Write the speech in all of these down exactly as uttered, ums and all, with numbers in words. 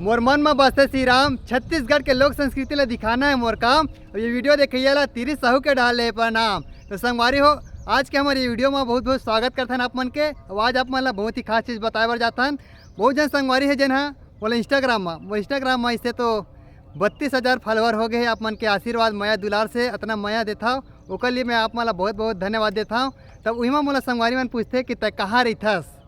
मोर मन म बसथे श्री राम, छत्तीसगढ़ के लोक संस्कृति ला दिखाना है मोर काम। और ये वीडियो देखइया ला तीरिस साहू के डाल ले प्रणाम। तो संगवारी हो, आज के हमारे ये वीडियो में बहुत बहुत स्वागत करथन आप मन के। और आज आप मन ला बहुत ही खास चीज बताए बर जाथन। बहुत जन संगवारी है जेन हा बोला इंस्टाग्राम में, वो इंस्टाग्राम में इसे तो बत्तीस हजार फॉलोअर हो गए हैं। आप मन के आशीर्वाद, मया, दुलार से इतना मया देथव, ओकर लिए मैं आप मन ला बहुत बहुत धन्यवाद देथव। तब उही में मोला संगवारी मन पूछथे कि तै कहाँ रहिथस?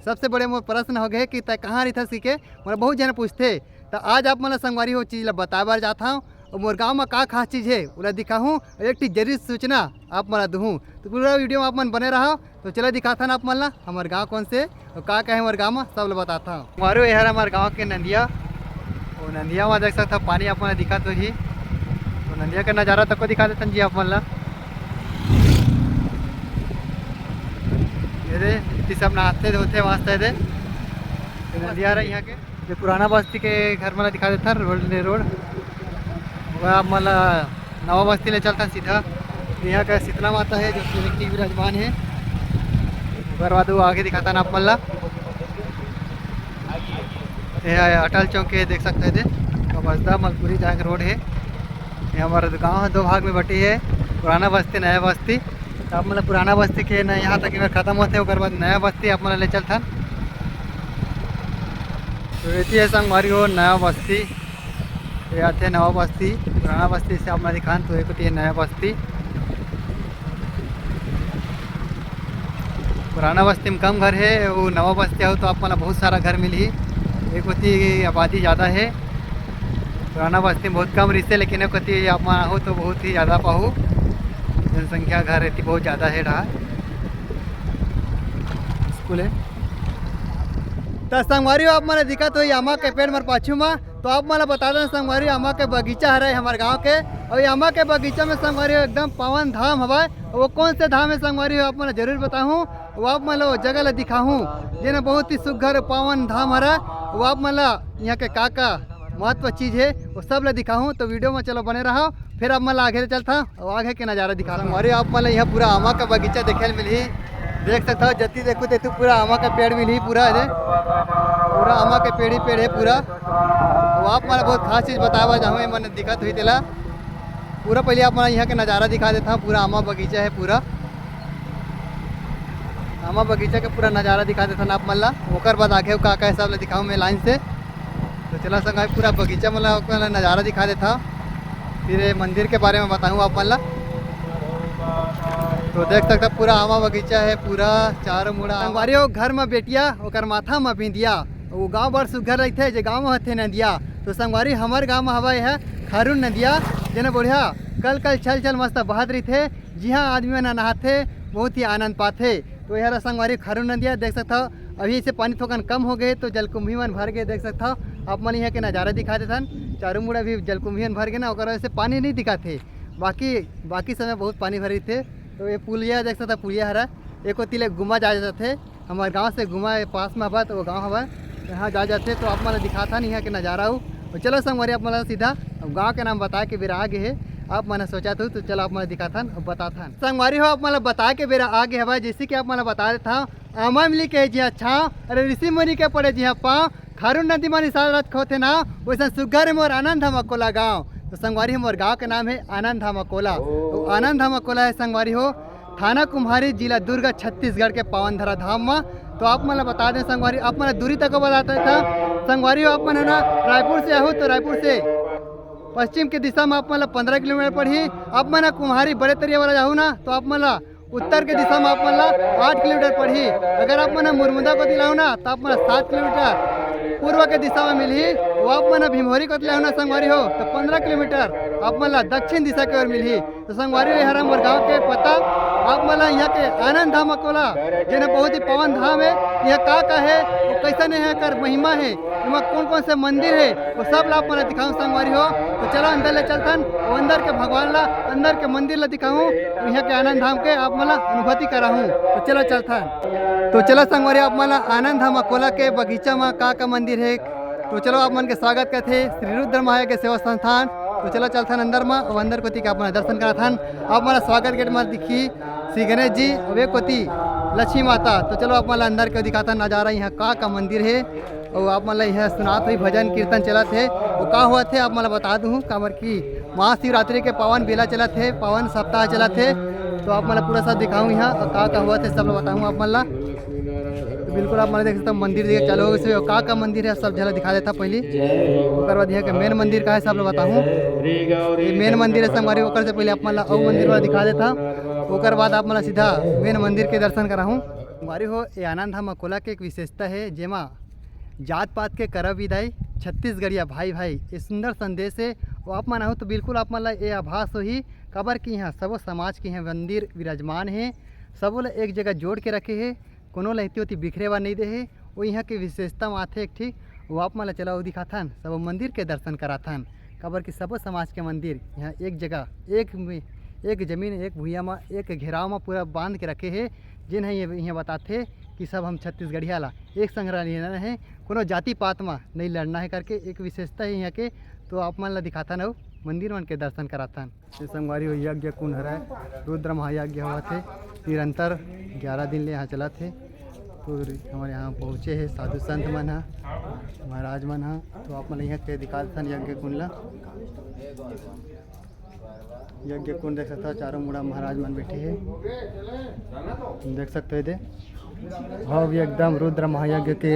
सबसे बड़े मोर प्रश्न हो गए कि तै कहाँ रहिथस कहिके मोला बहुत झन पूछथे। त आज आप मन ला संगवारी हो चीज ला बताए बर जात हव, और मोर गांव में का खास चीज है ओला दिखाहूँ, और एक ठी जरूरी सूचना आप मन ला दूहूँ। तो पूरा वीडियो में आप मन बने रहव। तो चला दिखाथन आप मन ला हमर गांव कौन से और का का है हमर गांव में, सब ला बताथन। मारो, ये हर हमर गांव के नंदिया, वो नंदिया में देख सकथव पानी आप मन ला दिखत होही। तो नंदिया के नजारा तको दिखा देथन जी आप मन ला। ये दे, इतनी सब नहाते धोते मस्त है दे। ये नंदिया रहा यहाँ के। ये पुराना बस्ती के घर मन ला दिखा देथन, रोड ले रोड। वह आप मन ला नवा बस्ती ले चलथन सीधा। यहाँ का शीतला माता है जो कि विराजमान है। ओकर बाद वो आगे दिखाथन आप मन ला। ये है अटल चौक के, देख सकथव दे, कबसदा मलपुरी जाए के रोड है। ये हमर गांव है, दो भाग में बटी है, पुराना बस्ती, नया बस्ती। तो आप मन ला पुराना बस्ती के न यहाँ तक एक बार खत्म होथे, ओकर बाद नया बस्ती आप मन ला ले चलथन। तो ये है संगवारी हो नया बस्ती, ये आथे नवा बस्ती, पुराना बस्ती से आप मन ला दिखान तो एक ये नया बस्ती। पुराना बस्ती में कम घर है, वो नवा बस्ती हो तो आप मन ला बहुत सारा घर मिलही। एक कोती आबादी ज़्यादा है, पुराना बस्ती में बहुत कम रहिसे, लेकिन एक कोती आप मन हो तो बहुत ही ज़्यादा पाहू, जनसंख्या घर रहती बहुत ज़्यादा है डहा। स्कूल है। त संगवारी हो, आप मन ला दिखत होही आमा के पेड़ मोर पाछू मा, तो आप मन ला बता देना संगवारी, आमा के बगीचा हरे हमर गांव के। और ये आमा के बगीचा में संगवारी हो एकदम पावन धाम हवय। वो कौन से धाम है संगवारी हो, आप मन ला जरूर बताहूँ। वो आप मन ला वो जगह ला दिखाहूँ, जेन बहुत ही सुघर पावन धाम हरे। वो आप मन ला यहाँ के का का महत्व चीज है, वो सब ला दिखाहूँ। तो वीडियो में चलो बने रहव, फिर आप मन ला आगे ले चलथन और आगे के नजारा दिखाथन। संगवारी, आप मन ला यहाँ पूरा आमा का बगीचा देखे ल मिलही। देख सकथव, जति देखू तेतु पूरा आमा का पेड़ मिलही, पूरा एदे पूरा आमा के पेड़ ही पेड़ है पूरा। तो आप मन ला बहुत खास चीज बताए बर जाहूँ, ये मन दिखत होही तेला। पूरा पहले आप मन ला यहाँ के नजारा दिखा देथन, पूरा आमा बगीचा है पूरा। आमा बगीचा के पूरा नजारा दिखा देथन आप मन ला। ओकर बाद आगे का का है सब ला दिखाहूँ मैं लाइन से। तो चला संग, पूरा बगीचा मन ला ओकर नजारा दिखा देथन, फिर ये मंदिर के बारे में बताहूँ आप मन ला। तो देख सकथव पूरा आमा बगीचा है पूरा चारों मुड़ा। संगवारी हो, घर में बेटिया ओकर माथा में बिंदिया, वो गाँव बड़ सुघर रहिथे जे गाँव में होथे नदिया। तो संगवारी, हमर गाँव में हवय है खारून नदिया, जेन बढ़िया कल कल छल छल मस्त बहत रहिथे। जिहाँ आदमी मन नहाथे, बहुत ही आनंद पाथे। तो यहाँ संगवारी खारून नदिया देख सकथव, अभी इसे पानी थोकन कम हो गए तो जलकुंभी मन भर गए। देख सकथव आप मन, यहाँ के नजारा दिखा देथन, चारों मुड़ा भी जलकुंभी मन भर गए ना, ओकर वजह से पानी नहीं दिखाथे। बाकी बाकी समय बहुत पानी भर रहिथे। तो ये पुलिया देख सकथव, पुलिया हरा एक ओती ले गुमा जा जाथे। हमर गांव से गुमा ए पास में हवय, तो वो गांव हवय, यहाँ जा जाथे। तो आप मन ला दिखाथन यहाँ के नजारा हो। तो चलो संगवारी, आप मन ला सीधा अब गांव के नाम बताए के बेरा आ गे हे। आप मन ह सोचत हो, तो चलो आप मन ला दिखाथन अउ बताथन। संगवारी हो, आप मन ला बताए के बेरा आ गे हवय। जैसे कि आप मन ला बता देथव, आमा मिली के जिहाँ छाँव, अरे ऋषि मुनि के पड़े जिहाँ पाँव, खारून नदी म निसाल रथ खोथे नाव, वैसन सुग्घर हे मोर आनंद धाम अकोला गाँव। तो संगवारी, मोर गाँव के नाम है आनंद धाम अकोला। तो आनंद धाम अकोला है संगवारी हो, थाना कुम्हारी, जिला दुर्ग, छत्तीसगढ़ के पावन धरा धाम म। तो आप मन ला बता दें संगवारी, आप मन ला दूरी तक बता देथन संगवारी हो, आप मन ह ना रायपुर से आहू तो रायपुर से पश्चिम के दिशा में आप मन ला पंद्रह किलोमीटर पड़ही। आप मन ह कुम्हारी बड़े तरिया वाला जाहू ना, तो आप मन ला उत्तर के दिशा में आप मन ला आठ किलोमीटर पड़ही। अगर आप मन ह मुरमुंदा कोती लाहू ना, तो आप मन ला सात किलोमीटर पूर्व के दिशा में मिलही। वो आप मन ह भीमहोरी कोती लाहू ना संगवारी हो, तो पंद्रह किलोमीटर आप मन ला दक्षिण दिशा के ओर मिलही। तो संगवारी हो, ये हर मोर गांव के पता। आप मन ला यहाँ के आनंद धाम अकोला, जेन बहुत ही पावन धाम है। यहाँ का का है, वो कैसन है, यहाँ कर महिमा है, एमा कौन कौन से मंदिर है, वो सब ला आप मन ला दिखाऊं संगवारी हो। तो चलो अंदर ले चलथन, वो अंदर के भगवान ला, अंदर के मंदिर ला दिखाऊं, तो यहाँ के आनंद धाम के आप मन ला अनुभूति कराहूं। तो चलो चलथन। तो चलो संगवारी, आप मन ला आनंद धाम अकोला के बगीचा में का का मंदिर है, तो चलो आप मन के स्वागत करथे श्री रुद्र महाया के सेवा संस्थान। तो चलो चलथन अंदर म, अउ अंदर कोती के आप मन ला दर्शन कराथन। आप मन ला स्वागत गेट म दिखही श्री गणेश जी, अउ एक कोती लक्ष्मी माता। तो चलो आप मन ला अंदर के दिखाथन नजारा, यहाँ का का मंदिर हे। अउ आप मन ला इहाँ सुनात होही भजन कीर्तन चलत हे। वो का होवत हे आप मन ला बता दूँ, काबर कि महाशिवरात्रि के पावन बेला चलत हे, पावन सप्ताह चलत हे। तो आप मन ला पूरा सब दिखाऊँ इहाँ, अउ का का होवत हे सब ला बताऊँ आप मन ला। तो बिल्कुल आप मन देख सकत हो मंदिर देखे चालू हो गइस हे। अउ का का मंदिर हे सब झला दिखा देता पहली, ओकर बाद इहाँ के मेन मंदिर का हे सब ला बताऊँ। ये मेन मंदिर हे संगवारी, ओकर से पहले आप मन ला अउ मंदिर वाला दिखा देता, ओकर बाद आप मन ला सीधा मेन मंदिर के दर्शन कराहूँ। संगवारी हो, ये आनंद धाम अकोला के एक विशेषता हे, जेमा जात पात के करब विदाई, छत्तीसगढ़िया भाई भाई, ये सुंदर संदेश हे। अउ आप मन आहू तो बिल्कुल आप मन ला ये आभास होही, काबर कि इहाँ सबो समाज के इहाँ मंदिर विराजमान हे, सबो ला एक जगह जोड़ के रखे हे, कोनो ला एती ओती बिखरे बर नइ दे हे। वो इहाँ के विशेषता म आथे एक ठी, वो आप मन ला चला वो दिखाथन, सबो मंदिर के दर्शन कराथन, काबर कि सबो समाज के मंदिर इहाँ एक जगह, एक में, एक जमीन, एक भुइयाँ म, एक घेराव म पूरा बांध के रखे हे, जेन ह ये इहाँ बताथे कि सब हम छत्तीसगढ़िया ला एक संग रहना हे, कोनो जाति पात म नइ लड़ना हे करके एक विशेषता हे इहाँ के। तो आप मन ला दिखाथन अउ मंदिर मन के दर्शन कराथन। ये संगवारी हो यज्ञ कुंड हरय, रुद्र महायज्ञ होवत हे, निरंतर ग्यारह दिन ले यहाँ चलत हे। तो हमर यहाँ पहुँचे हे साधु संत मन ह, महाराज मन ह, तो आप मन इहाँ के दिखा देथन यज्ञ कुंड ला। यज्ञ कुंड देख सकत हो, चारों मुड़ा महाराज मन बैठे हे, देख सकत हो एदे भव्य एकदम रुद्र महायज्ञ के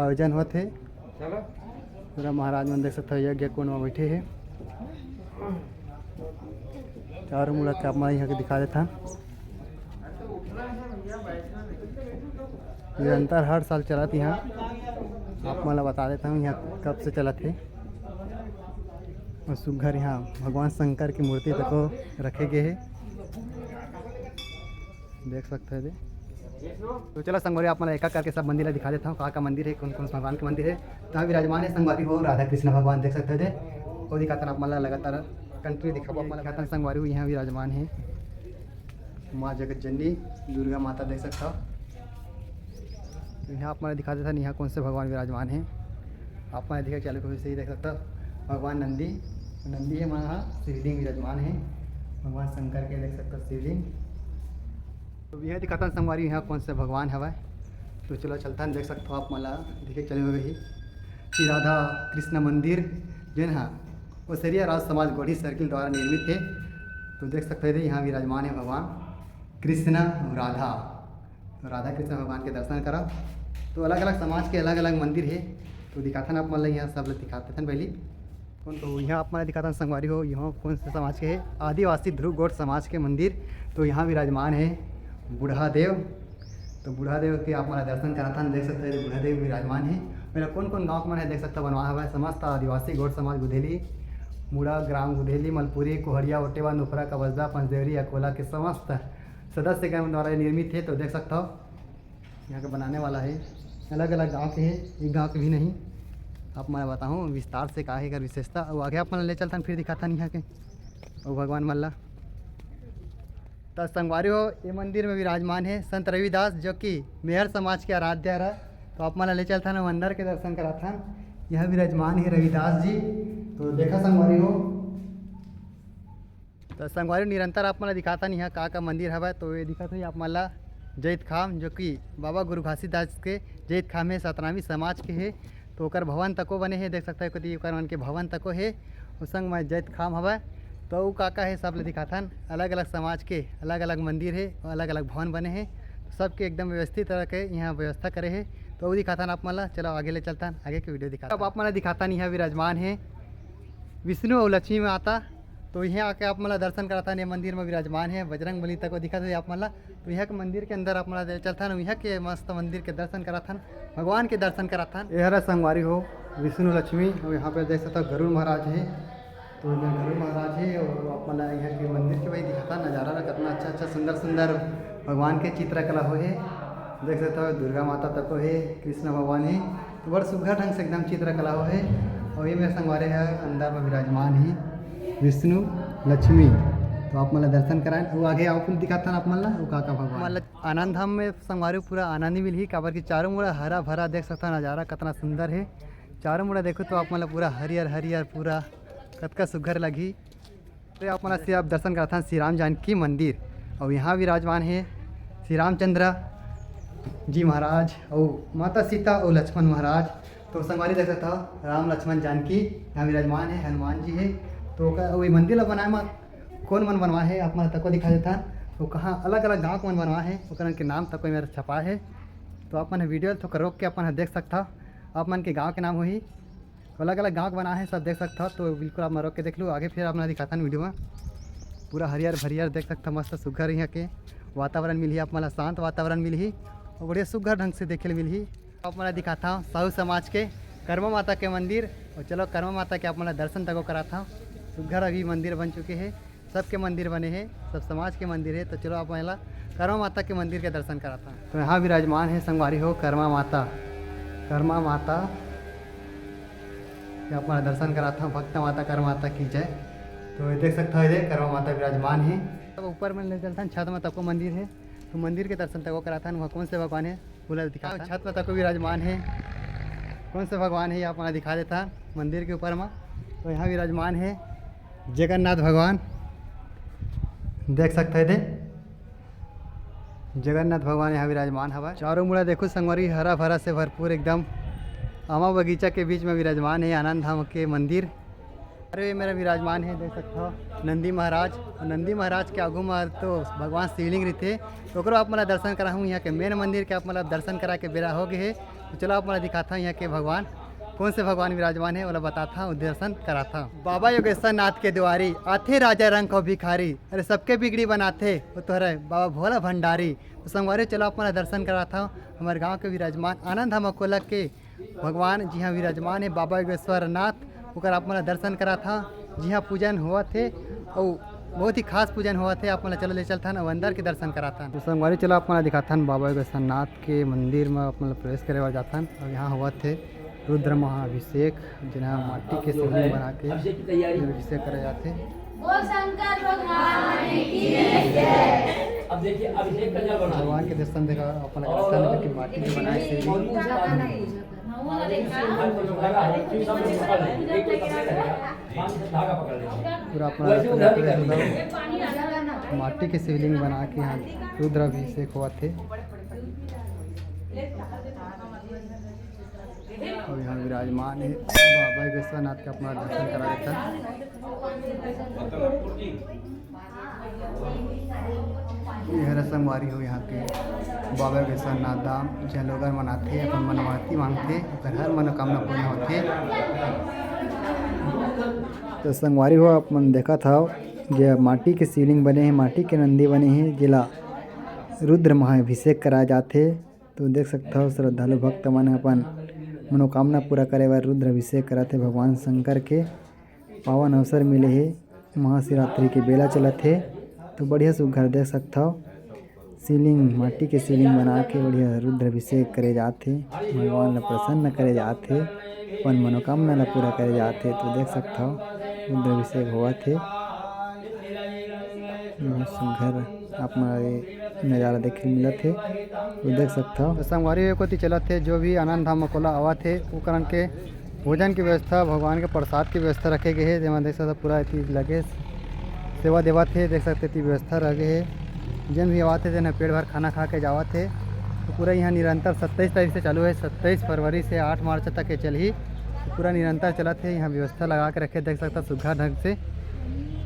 आयोजन होत हे। पूरा महाराज मन देख सकत हो यज्ञ कुंड में बैठे हे। चारों मुड़ा के आप मन इहाँ के दिखा देथन। निरंतर हर साल चलत इहाँ। आप मन ला बता देता हूँ इहाँ कब से चलत हे। और सुग्घर इहाँ भगवान शंकर की मूर्ति तको रखे गए हे। देख सकत हो एदे। तो चला संगवारी, आप मन ला एक-एक करके सब मंदिर ला दिखा देता हूँ, का का मंदिर हे, कौन कौन भगवान के मंदिर हे। तो यहाँ विराजमान हे संगवारी हो राधा कृष्ण भगवान, देख सकत हो एदे। वो दिखाथन आप मन ला लगातार, कंटिन्यू दिखाबो आप मन ला। दिखाथन संगवारी हो, यहाँ विराजमान हे माँ जगत जननी दुर्गा माता, देख सकत हो। तो यहाँ आप मन ला दिखा देथन, यहाँ कौन से भगवान विराजमान हे। आप मन ला दिखे चालू करो, सही देख सकत हो भगवान नंदी, नंदी हे माँ, शिवलिंग विराजमान हे। भगवान शंकर के देख सकत हो शिवलिंग। तो यह दिखाथन संगवारी, यहाँ कौन से भगवान हवय। तो चलो चलथन, देख सकत हो आप मन ला दिखे चालू हो गई श्री राधा कृष्ण मंदिर, जेन ह ओसरिया राज समाज गोढ़ी सर्किल द्वारा निर्मित हे। तो देख सकत हो एदे, यहाँ विराजमान हे भगवान कृष्ण अउ राधा। तो राधा कृष्ण भगवान के दर्शन करा। तो अलग-अलग समाज के अलग-अलग मंदिर हे, तो दिखाथन आप मन ला, यहाँ सब ला दिखाथन पहली। कौन तो यहाँ आप मन ला दिखाथन संगवारी हो, यहाँ कौन से समाज के हे, आदिवासी ध्रुव गोंड समाज के मंदिर। तो यहाँ विराजमान हे बूढ़ा देव। तो बूढ़ा देव के आप मन ला दर्शन कराथन, देख सकत हो बूढ़ा देव विराजमान हे। मेरा कौन कौन गाँव के मन हे देख सकत हो, बनवा हवय समस्त आदिवासी गोंड समाज गुधेली, मुड़ा ग्राम गुधेली, मलपुरी, कोहड़िया, ओटेवा, नुपरा, कबजदा, पंचदेवरी, अकोला के समस्त सदस्य गण द्वारा ये निर्मित हे। तो देख सकत हो यहाँ के बनाने वाला हे, अलग-अलग गाँव के हे, एक गाँव के भी नहीं। आप मन ला बताहूँ विस्तार से का हे एकर विशेषता, अउ आगे आप मन ला ले चलथन, फिर दिखाथन यहाँ के अउ भगवान मन ला। त संगवारी हो, ये मंदिर में विराजमान हे संत रविदास, जो कि मेहर समाज के आराध्य हरय। तो आप मन ला ले चलथन अउ अंदर के दर्शन कराथन। यहाँ विराजमान हे रविदास जी। तो देखा संगवारी हो, तो संगवारी निरंतर आप मन ला दिखाथन इहाँ का का मंदिर हवय। तो ये दिखत होही आप मन ला जैतखाम, जो कि बाबा गुरु घासीदास के जैतखाम हे, सतनामी समाज के हे। तो ओकर भवन तको बने हे, देख सकत हो, कति ओकर मन के भवन तको हे। अउ संग में जैतखाम हवय। तो अउ का का हे सब ला दिखाथन, अलग-अलग समाज के अलग-अलग मंदिर हे, अलग-अलग भवन बने हे। सबके एकदम व्यवस्थित तरह के यहाँ व्यवस्था करे हे। तो अउ दिखाथन आप मन ला, चलो आगे ले चलथन, आगे के वीडियो दिखाथन। अब आप मन ला दिखाथन, यहाँ विराजमान हे विष्णु अउ लक्ष्मी माता। तो इहाँ आके आप मन ला दर्शन कराथन, ये मंदिर में विराजमान हे बजरंग बली तको दिखत हे आप मन ला। तो इहाँ के मंदिर के अंदर आप मन ला ले चलथन, इहाँ के मस्त मंदिर के दर्शन कराथन, भगवान के दर्शन कराथन। ये हरा संगवारी हो विष्णु लक्ष्मी, अउ यहाँ पे देख सकत हो गरुड़ महाराज हे। तो ये गरुड़ महाराज हे, अउ आप मन ला इहाँ के मंदिर के भाई दिखाथन नजारा ला, कितना अच्छा अच्छा सुंदर सुंदर भगवान के चित्रकला होय हे। देख सकत हो दुर्गा माता तको हे, कृष्ण भगवान हे। तो बड़ सुघर ढंग से एकदम चित्रकला होय हे। अउ एमे संगवारी हे अंदर में विराजमान हे विष्णु लक्ष्मी। तो आप मन ला दर्शन कराएन, अउ आगे अउ कुछ दिखाथन आप मन ला, अउ का का भगवान। आप मन ला आनंद धाम में संगवारी पूरा आनंद ही मिलही, काबर कि चारों मुड़ा हरा भरा, देख सकथन नजारा कितना सुंदर हे। चारों मुड़ा देखो तो आप मन ला पूरा हरियर हरियर, पूरा कतका सुघर लगही। तो आप मन ला सिर्फ दर्शन कराथन श्री राम जानकी मंदिर, अउ यहाँ विराजमान हे श्री रामचंद्र। जी महाराज, अउ माता सीता अउ लक्ष्मण महाराज। तो संगवारी देख सकत हव, राम लक्ष्मण जानकी यहाँ विराजमान हे, हनुमान जी हे। तो ओकर, अउ ये मंदिर ला बनाए म कोन मन बनवाए हे, आप मन तको दिखा देथन। तो कहाँ अलग-अलग गाँव के मन बनवाए हे, ओकर के नाम तको मेर छपा हे। तो आप मन ह video ल थोकन रोक के अपन ह देख सकत हव, आप मन के गाँव के नाम होही। अलग-अलग गाँव के बनाए हे, सब देख सकत हव। तो बिल्कुल आप मन रोक के देख लू, आगे फिर आप मन दिखाथन video में। पूरा हरियर भरियर देख सकत हव, मस्त सुघ्घर यहाँ के वातावरण मिलही, आप मन ला शांत वातावरण मिलही अउ बढ़िया सुघ्घर ढंग से देखे ल मिलही। आप मन ला दिखाथव साहू समाज के करमा माता के मंदिर, अउ चलो करमा माता के आप मन ला दर्शन तको कराथव। सुघ्घर अभी मंदिर बन चुके हे, सबके मंदिर बने हे, सब समाज के मंदिर हे। तो चलो आप मन ला करमा माता के मंदिर के दर्शन कराथव। तो यहाँ विराजमान हे संगवारी हो करमा माता, करमा माता के आप मन ला दर्शन कराथव। भक्त माता करमा माता की जय। तो ये देख सकत हव, ये करमा माता विराजमान हे। अब ऊपर में ले चलथन, छत में तको मंदिर हे, तो मंदिर के दर्शन तको कराथन। वहाँ कोन से भगवान हे, ओला दिखा, छत में तको विराजमान हे। कोन से भगवान हे, ये आप मन ला दिखा देथन मंदिर के ऊपर में। तो यहाँ विराजमान हे जगन्नाथ भगवान, देख सकत हव, ये दे जगन्नाथ भगवान यहाँ विराजमान हवय। चारों मुड़ा देखो संगवारी, हरा भरा से भरपूर एकदम आमा बगीचा के बीच में विराजमान हे आनंद धाम के मंदिर। अरे, ये मेर विराजमान हे, देख सकत हव नंदी महाराज। अउ नंदी महाराज के आगू में तो भगवान शिवलिंग रहिथे, तो ओकरो आप मन ला दर्शन कराहूँ। यहाँ के main मंदिर के आप मन ला दर्शन करा के बेरा हो गए हे। तो चलो आप मन ला दिखाथव यहाँ के भगवान, कोन से भगवान विराजमान हे, ओला बताथव, दर्शन कराथव। बाबा योगेश्वर नाथ के दुआरी, आथे राजा रंक अउ भिखारी, अरे सबके बिगड़ी बनाथे, वो तो हरे बाबा भोला भंडारी। तो संगवारी, चलो आप मन ला दर्शन कराथव हमर गाँव के विराजमान आनंद धाम अकोला के भगवान जी हाँ विराजमान हे बाबा योगेश्वर नाथ, ओकर आप मन ला दर्शन कराथव। जी हाँ, पूजन होवत हे अउ बहुत ही खास पूजन होवत हे। आप मन ला चलो ले चलथन अउ अंदर के दर्शन कराथन। तो संगवारी, चलो आप मन ला दिखाथन बाबा योगेश्वर नाथ के मंदिर में आप मन ला प्रवेश करे बर जाथन। अउ यहाँ होवत हे रुद्र महाअभिषेक, जेन ह माटी के शिवलिंग बना के अभिषेक करे जाथे। बोल शंकर भगवान की जय। अब देखिए, अभिषेक का जल बना भगवान के दर्शन देखा अपन लगता है कि माटी के बनाए शिवलिंग। पूरा अपना दर्शन करते हैं, मतलब, माटी के शिवलिंग बना के यहाँ रुद्र अभिषेक हुआ थे। अउ यहाँ विराजमान हे बाबा विश्वनाथ के अपना दर्शन करा देथन। ये हर संगवारी हो यहाँ के बाबा विश्वनाथ धाम, जहाँ लोगन मन आथे, अपन मनवाती मांगथे, ओकर हर मनोकामना पूर्ण होथे। तो संगवारी हो, आप मन देखत हव, जे माटी के शिवलिंग बने हे, माटी के नंदी बने हे, जेला रुद्र महाअभिषेक कराए जाथे। तो देख सकथव, श्रद्धालु भक्त मन ह अपन मनोकामना पूरा करे बर रुद्र अभिषेक करत हे। भगवान शंकर के पावन अवसर मिले हे, महाशिवरात्रि के बेला चलत हे। तो बढ़िया सुघ्घर देख सकथव, शिवलिंग, माटी के शिवलिंग बना के बढ़िया रुद्र अभिषेक करे जात हे, भगवान ला प्रसन्न करे जात हे, अपन मनोकामना ला पूरा करे जात हे। तो देख सकथव, रुद्र अभिषेक होवत हे। बहुत सुघ्घर आप मन ल ये नजारा देखे मिलत हे। तो देख सकथव, तो संगवारी हो, कोती चलत हे, जो भी आनंद धाम अकोला आवत हे, ओकरन के भोजन के व्यवस्था, भगवान के प्रसाद के व्यवस्था रखे गए हे, जेमा देख सकथव, पूरा एती लगे सेवा देवत हे। देख सकथव, एती व्यवस्था रखे हे, जेन भी आवत हे, तेन ह पेट भर खाना खा के जावत हे। तो पूरा यहाँ निरंतर सत्ताईस तारीख से चालू हे, सत्ताईस फरवरी से आठ मार्च तक ये चलही। तो पूरा निरंतर चलत हे, यहाँ व्यवस्था लगा के रखे, देख सकथव, सुघ्घर ढंग से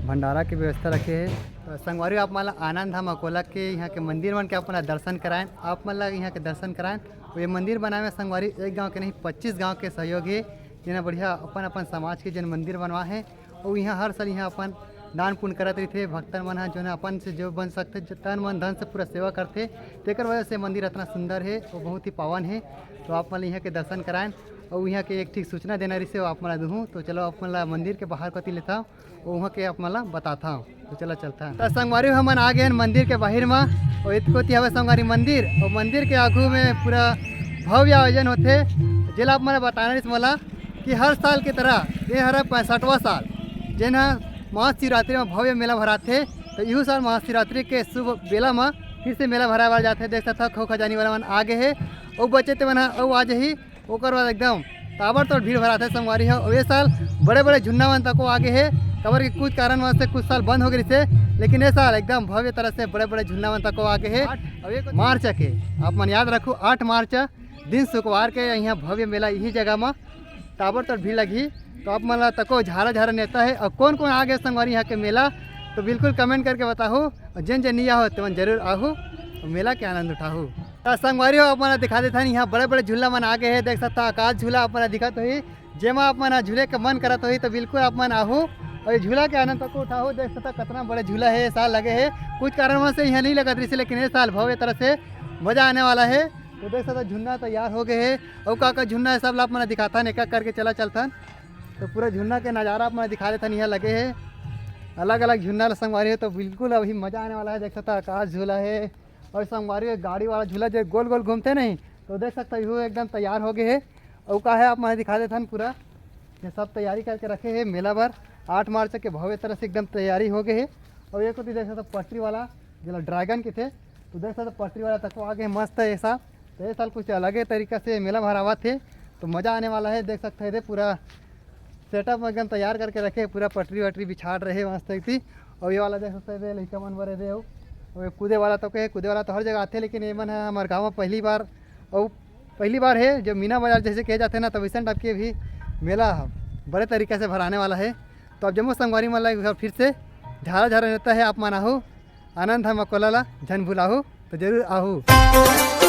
भंडारा के व्यवस्था रखे हे। तो संगवारी, आप मन ला आनंद धाम अकोला के यहाँ के मंदिर मन के आप मन ला दर्शन कराएन। आप मन ला यहाँ के दर्शन कराएन। अउ ये मंदिर बनाए में संगवारी एक गांव के नहीं, पच्चीस गांव के सहयोग हे, जेन ह बढ़िया अपन अपन समाज के जेन मंदिर बनवा हे। अउ यहाँ हर साल यहाँ अपन दान पुण्य करत रहिथे, भक्तन मन ह जोन अपन से जो बन सकथे, ज-, तन मन धन से पूरा सेवा करथे, तेकर वजह से मंदिर अतना सुंदर हे अउ बहुत ही पावन हे। तो आप मन ला यहाँ के दर्शन कराएन। अउ यहाँ के एक ठीक सूचना देना रहिसे, वो आप मन ला दूहूँ। तो चलो, आप मन ला मंदिर के बाहर कोती लेथव। उहाँ के आप मन ला बताथव। तो चला चलथन। त संगवारी हो, हमन आ गए हन मंदिर के बाहिर म। अउ एत कोती हवय संगवारी मंदिर, अउ मंदिर के आगू में पूरा भव्य आयोजन होथे, जेला आप मन ला बताना रहिस मोला कि हर साल के तरह ये हर पैंसठवां साल, जेन ह महाशिवरात्रि म भव्य मेला भराथे। तो इहू साल महाशिवरात्रि के शुभ बेला म फिर से मेला भराए बर जाथे। देख सकथव, खो खजानी वाला मन आ गए हे, अउ बचे ते मन ह अउ आ जही। ओकर बाद एकदम ताबड़तोड़ भीड़ भराथे संगवारी हो। अउ ए साल बड़े-बड़े झुन्ना मन तको आगे हे, काबर कि कुछ कारणवश से कुछ साल बंद हो गए रहिसे, लेकिन ए साल एकदम भव्य तरह से बड़े-बड़े झुन्ना मन तको आगे हे। अउ एक मार्च के, आप मन याद रखू, आठ मार्च दिन शुक्रवार के यहाँ भव्य मेला इही जगह म ताबड़तोड़ भीड़ लगही। तो आप मन ला तको झारा झारा नेता हे, अउ कौन कौन आगे संगवारी यहाँ के मेला, तो बिल्कुल कमेंट करके बताहू। अउ जेन जेन नहीं आहो, तेमन जरूर आहू, अउ मेला के आनंद उठाहू। त संगवारी हो, आप मन ला दिखा देथन, यहाँ बड़े बड़े झूला मन आगे हे। देख सकता आकाश झूला आप मन ला दिखत होही, जेमा आप मन ह झूले के मन करत होही, तो बिल्कुल आप मन आहू अउ ये झूला के आनंद तको उठाहू। देख सकता कितना बड़े झूला हे, ए साल लगे हे, कुछ कारणवश से यहाँ नहीं लगत रहिसे, लेकिन ए साल भव्य तरह से मजा आने वाला हे। तो देख सकता झुन्ना तैयार हो गए हे, अउ का का झुन्ना हे सब ला आप मन ला दिखाथन, एक एक करके चला चलथन। तो पूरा झुन्ना के नज़ारा आप मन ला दिखा देथन, यहाँ लगे हे अलग अलग झुन्ना ला संगवारी हो। तो बिल्कुल अभी मजा आने वाला हे। देख सकता आकाश झूला हे अउ संगवारी हो गाड़ी वाला झूला जो गोल गोल घूमथे नहीं, तो देख सकता इहो एकदम तैयार हो गए हे। अउ का हे आप मन ला दिखा देथन पूरा, ये सब तैयारी करके रखे हे मेला बर। आठ मार्च के भव्य तरह से एकदम तैयारी हो गए हे। अउ ये कोती देख सकता पटरी वाला जेला ड्रैगन कथे, तो देख सकता पटरी वाला तको आगे मस्त हे ए साल। तो ए साल कुछ अलगे तरीका से मेला भरावत हे, तो मजा आने वाला हे। देख सकते हे पूरा सेटअप एकदम तैयार करके रखे हे, पूरा पटरी वटरी बिछाड़ रहे मस्त एकदम। अउ ये वाला देख सकते हे लइका मन बर हे अउ अउ ये कूदे वाला तो कहे, कूदे वाला तो हर जगह आथे, लेकिन ये मन ह हमर गाँव म पहली बार, अउ पहली बार हे जब मीना बाजार जैसे कहे जाथे ना, तो वैसन टाइप के भी मेला ह बड़े तरीका से भराने वाला हे। तो अब जम्मो संगवारी मन ला एक बार फिर से झारा झारा नेता हे, आप मन आहू, आनंद धाम अकोला ला झन भुलाहू, तो जरूर आहू।